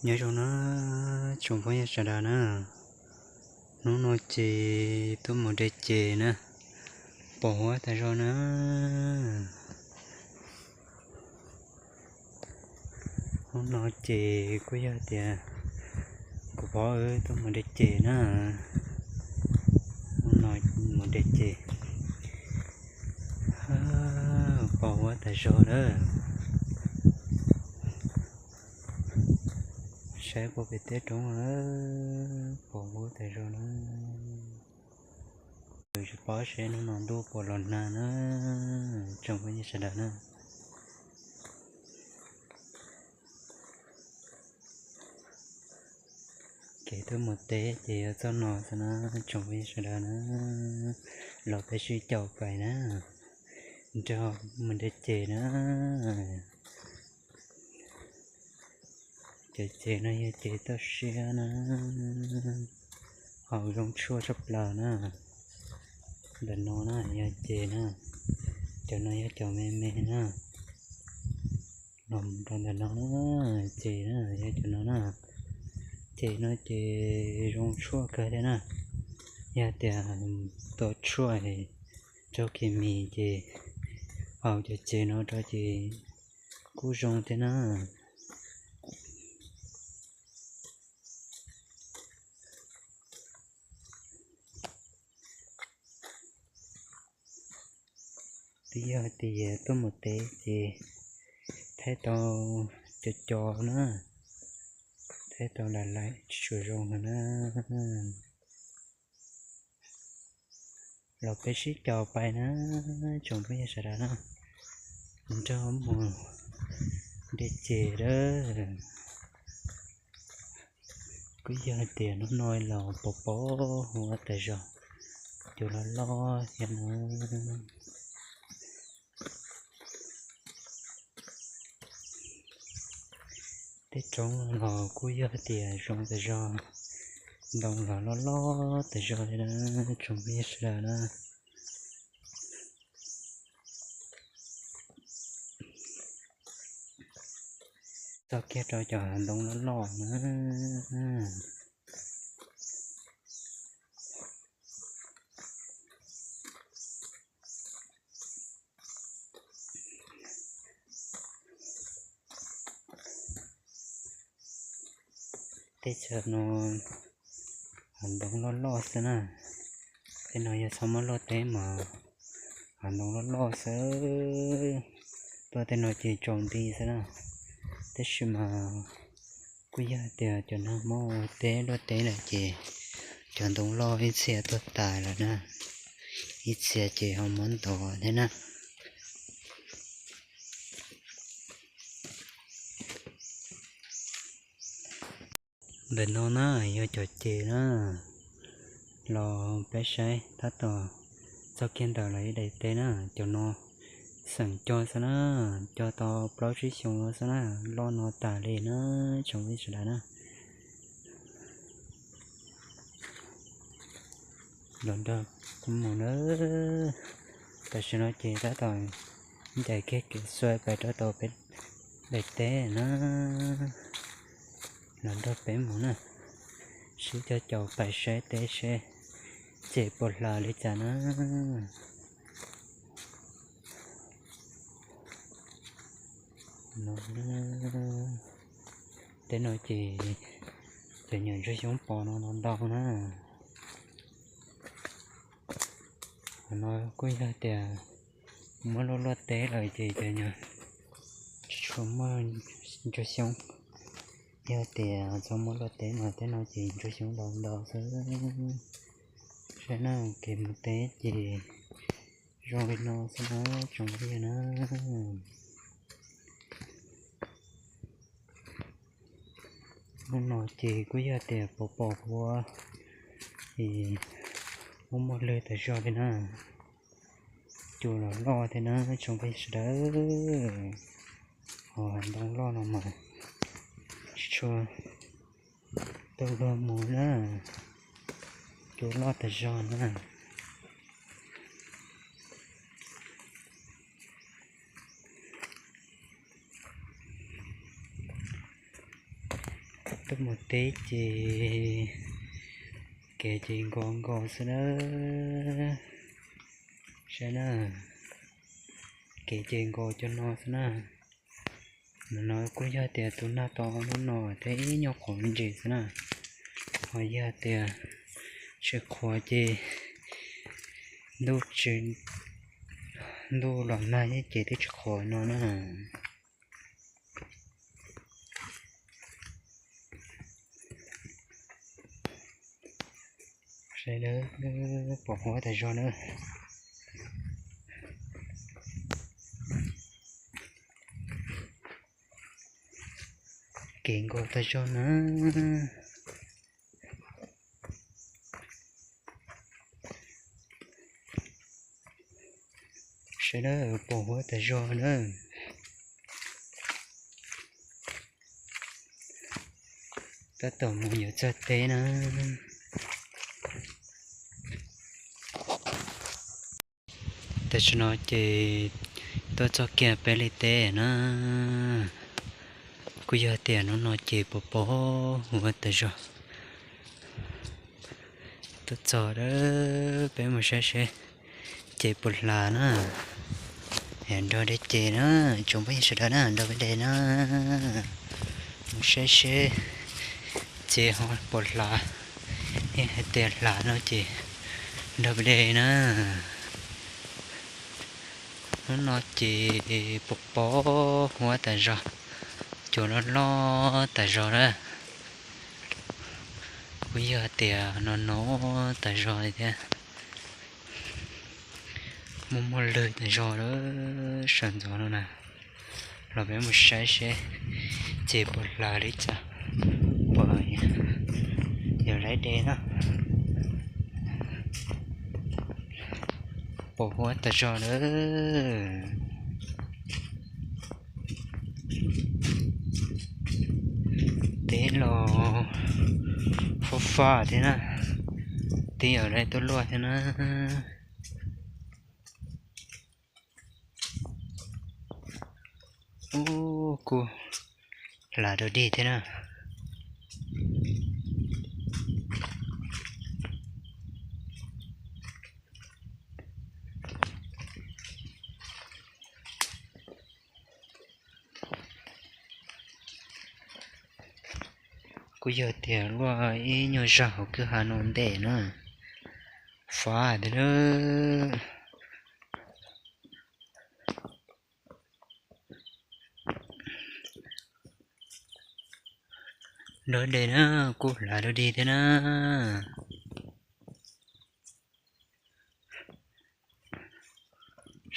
Nyob zoo na tsoom phooj ywg sawv daws na, hnub no ces tuaj mus de ces na, pos huab tas zog na. Hnub no ces kuj yog tias kuv pab wb tuaj mus de ces na, hnub no mus de ces, pos huab tas zog lawm. Saib puag pem teb roob lawm, pos huab tas zog na. Tsis paub seb hnub no ntuj puas los nag na, tsoom phooj ywg sawv daws na. Kev tuaj mus teb ces yuav txog no xwb na, tsoom phooj ywg sawv daws na. Los peb sib caum pais na, nrog mus de ces na. Cov ces no yog ces toj siab na, haus zoo tshuaj tshaj plaws na. Ntawm no na yog ces na, cov no yog cov me me na. Los rau ntawm no na, ces na yog cov no na. Ces no ces zoo tshuaj kawg thiab na. Yog tias tau tshuaj es raug kis mis ces haus cov ces no rau ces kuj zoo thiab na. Twb yog hais tias tuaj mus teb ces thaij tau co co na, thaij tau lam laim tsis tshua zoo heev na. Los peb sib caum pais na, tsoom phooj ywg sawv daws na, nrog mus de ces lawm. Kuj yog hais tias hnub no los pos pos huab tas zog, cua loj loj thiab na. Tej roob los kuj yog hais tias zoo tas zog, ntoo los loj loj tas zog li na, tsoom phooj ywg sawv daws na. Txog kiag rau cov hav ntoo loj loj na. Teb chaws no hav ntoo loj loj xwb na. Tej no yog txhob muab luaj teb mas hav ntoo loj loj xwb. Tuaj tej no ces tsaus nti xwb na. Tab sis mas kuj yog tias cov neeg muab ua teb luaj teb lawm ces cov ntoo loj ib txhia tuag tas lawm na, ib txhia ces ho muab ntov thiab na. Ntawm no na yog cov ces na, los peb saib tab tom txog kiag ntawm lawv ib daim teb na, cov no xeem co xwb na, co tau plaub tsib xyoo no xwb na, loj no tas li na, tsoom phooj ywg sawv daws na. Los nrog kuv mus na. Tam sim no ces tab tom ncaim kiag kev xuas pais rau tom peb daim teb na. Los nrog peb mus na, sib caum caum pais saib teb seb ces puas hlaws li cas na. Teb no ces cov nyuam ntsuag xyoob pos no ntau ntau na. Qhov no kuj yog tias muab luaj luaj teb lawm ces cov nyuam tsis tshua muaj ntsuag xyoob. Yog tias txhob muab luaj teb mas teb no ces ntsuag xyoob ntau ntau xwb. Saib na, kev mus teb ces zoo li no xwb na, tsoom phooj ywg na. Hnub no ces kuj yog tias pos pos huab, es muaj muaj lwg tas zog li na. Cua los loj thiab na, tsoom phooj ywg sawv daws. Ho hav ntoo loj no mas tsis tshua tau luag mus na, cua loj tas zog na. Tuaj mus teb ces kev ces nkos nkos xwb na. Saib na, kev ces nkos cov no xwb na. Ntawm no kuj yog tias tus nag tau hnub no thiab ib nyuag qhuav me ntsis xwb na. Ho yog tias tsis qhuav ces ntuj tsis, ntuj los nag ces twb tsis qhuav no na. Saib, pos huab tas zog na. Kev nkos tas zog na. Saib na, pos huab tas zog na. Tab tom mus yuav txog teb na. Tam sim no ces tuaj txog kiag peb li teb na. Kuj yog tias hnub no ces pos pos huab tas zog. Tuaj txog a, peb mus saib seb ces puas hlav na. Nrog de ces na, tsoom phooj ywg sawv daws na, nrog peb de na. Mus saib seb ces ho puas hlav. Yog hais tias hlav no ces nrog peb de na. Hnub no ces pos pos huab tas zog, cua loj loj tas zog na. Kuj yog tias no no tas zog li thiab. Muaj muaj lwg tas zog lawm sawv ntxov no na. Los peb mus saib seb ces puas hlav li cas, puas yog laib de na. Pos huab tas zog lawm. Teb los fab fab thiab na, tib yam li tuaj luaj thiab na. Ub, kuj hlav dog dig thiab na. Kuj yog tias luaj ib nyuag zag hauv kwj ha no ntej na, fab thiab na. Dog dig na, kuj hlav dog dig thiab na.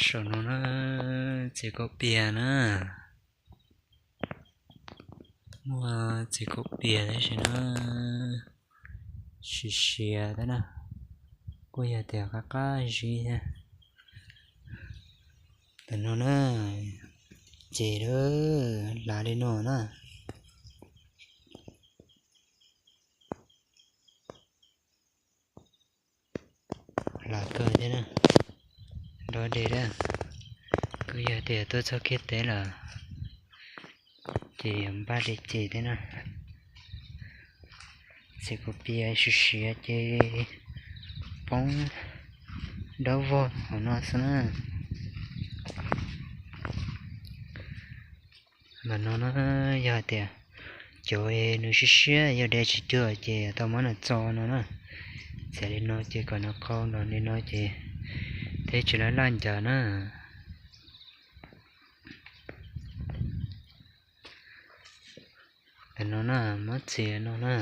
Saum no na, txiv kaum pias na. Muaj txiv kaum pias tab sis na, siav siav thiab na, kuj yog tias qab qab zib thiab. Tam no na, ces lawv hlav li no na. Hlav kawg thiab na, dog dig na, kuj yog tias tuaj txog kiag teb lawm, ces yuav npaj li ces thiab na. Txiv kaum pias siav siav ces poob dawb vog hauv no xwb na. Ntawm no na, yog hais tias cov nws siab siab yog de tsis cuag ces tau muab nws txo no na. Txav li no ces kom nws qau nrog li no ces thiaj tsis laj laj ncas na. Tam no na, muab txiav no na,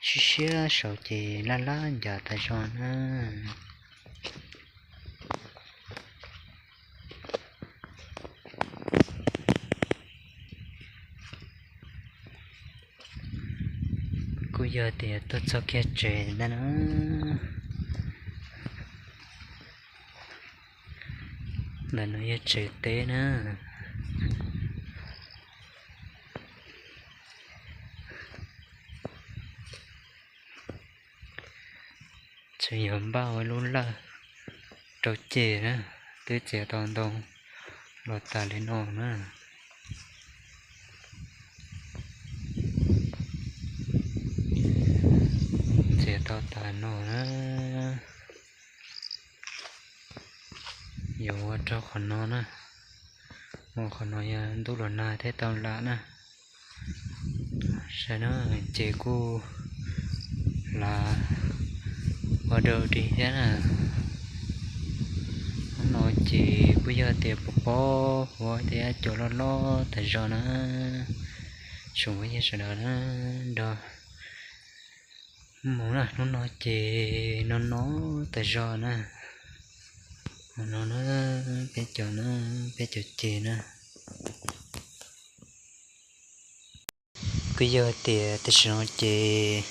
siab siab saud ces laj laj ncas tas zog na. Kuj yog tias tuaj txog kiag tsev ntag na. Ntawm no yog tsev teb na. Tseem yuav npaj ua lub lawj rau ces na, twb txiav tau ntoo los tas li no na. rau tas no na. Yuav ua rau qhov no na, ua qhov no yog ntuj los nag thiaj tau lam na. Saib na, ces kuj lam ua dau dig thiab na. Hnub no ces kuj yog tias pos pob huab thiab cua loj loj tas zog na. Tsoom phooj ywg sawv daws na, nrog mus na, hnub no ces no no tas zog na. No na, peb cov na, peb cov ceg na. Kuj yog tias tam sim no ces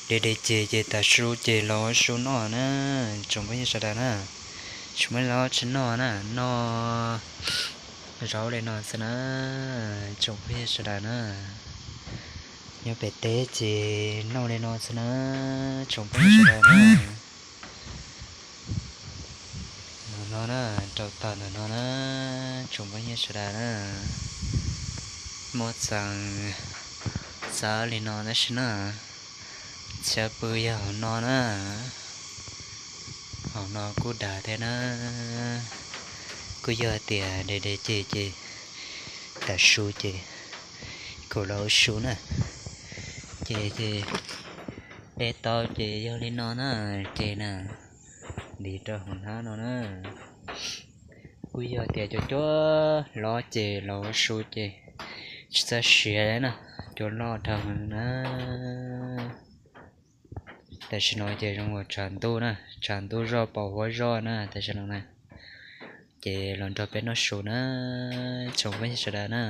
de de ceg ces tas su ces los ua su noj na, tsoom phooj ywg sawv daws na. Tsis muaj dab tsi noj na, noj zaub li no xwb na, tsoom phooj ywg sawv daws na. Nyob pem teb ces noj li no xwb na, tsoom phooj ywg sawv daws na. Ntawm no na, rau tom ntawm no na, tsoom phooj ywg sawv daws na, muaj txee xab li no tab sis na, txhia pw yog hauv no na, hauv no kuj dav thiab na. Kuj yog tias de de ceg ces tas su ces kuj los ua su na, ces ces de tau ces yog li no na, ces na, ntiv rau hauv hnab no na. Kuj yog tias cua cua hlob ces los ua su ces tsis txawj siav na, cua loj dhau heev na. Tam sim no ces zoo ua tshav ntuj na, tshav ntuj zoj pos huab zoj na tam sim no na, ces los nrog peb noj su na, tsoom phooj ywg sawv daws na.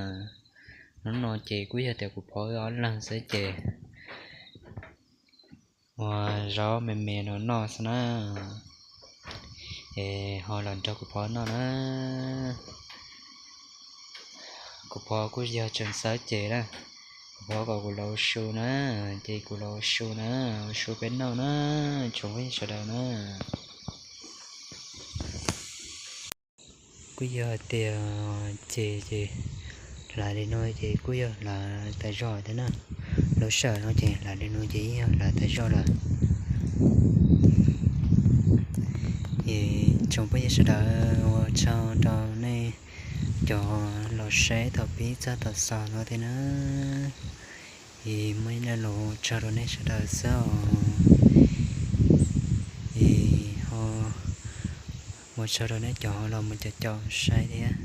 Hnub no ces kuj yog tias kuv phob wb ob leeg xwb ces ua zaub me me no noj xwb na, es ho los nrog kuv phob noj na. Kuv phob kuj yog tseem xawb ceg na, kuv phob kom kuv los ua su na, ces kuv los ua su na, ua su peb noj na, tsoom phooj ywg sawv daws na. Kuj yog tias ceg ces hlav li no ces kuj yog hlav tas zog thiab na. Lub sij hawm no ces hlav li no ces yeej yog hlav tas zog lawm. Es tsoom phooj ywg sawv daws, ua tsaug rau nej cov los saib thaum pib txog thaum xaus no thiab na. Es muaj ib lo lus ua tsaug rau nej sawv daws xwb os. Es ho ua tsaug rau nej cov los mus caum caum saib thiab.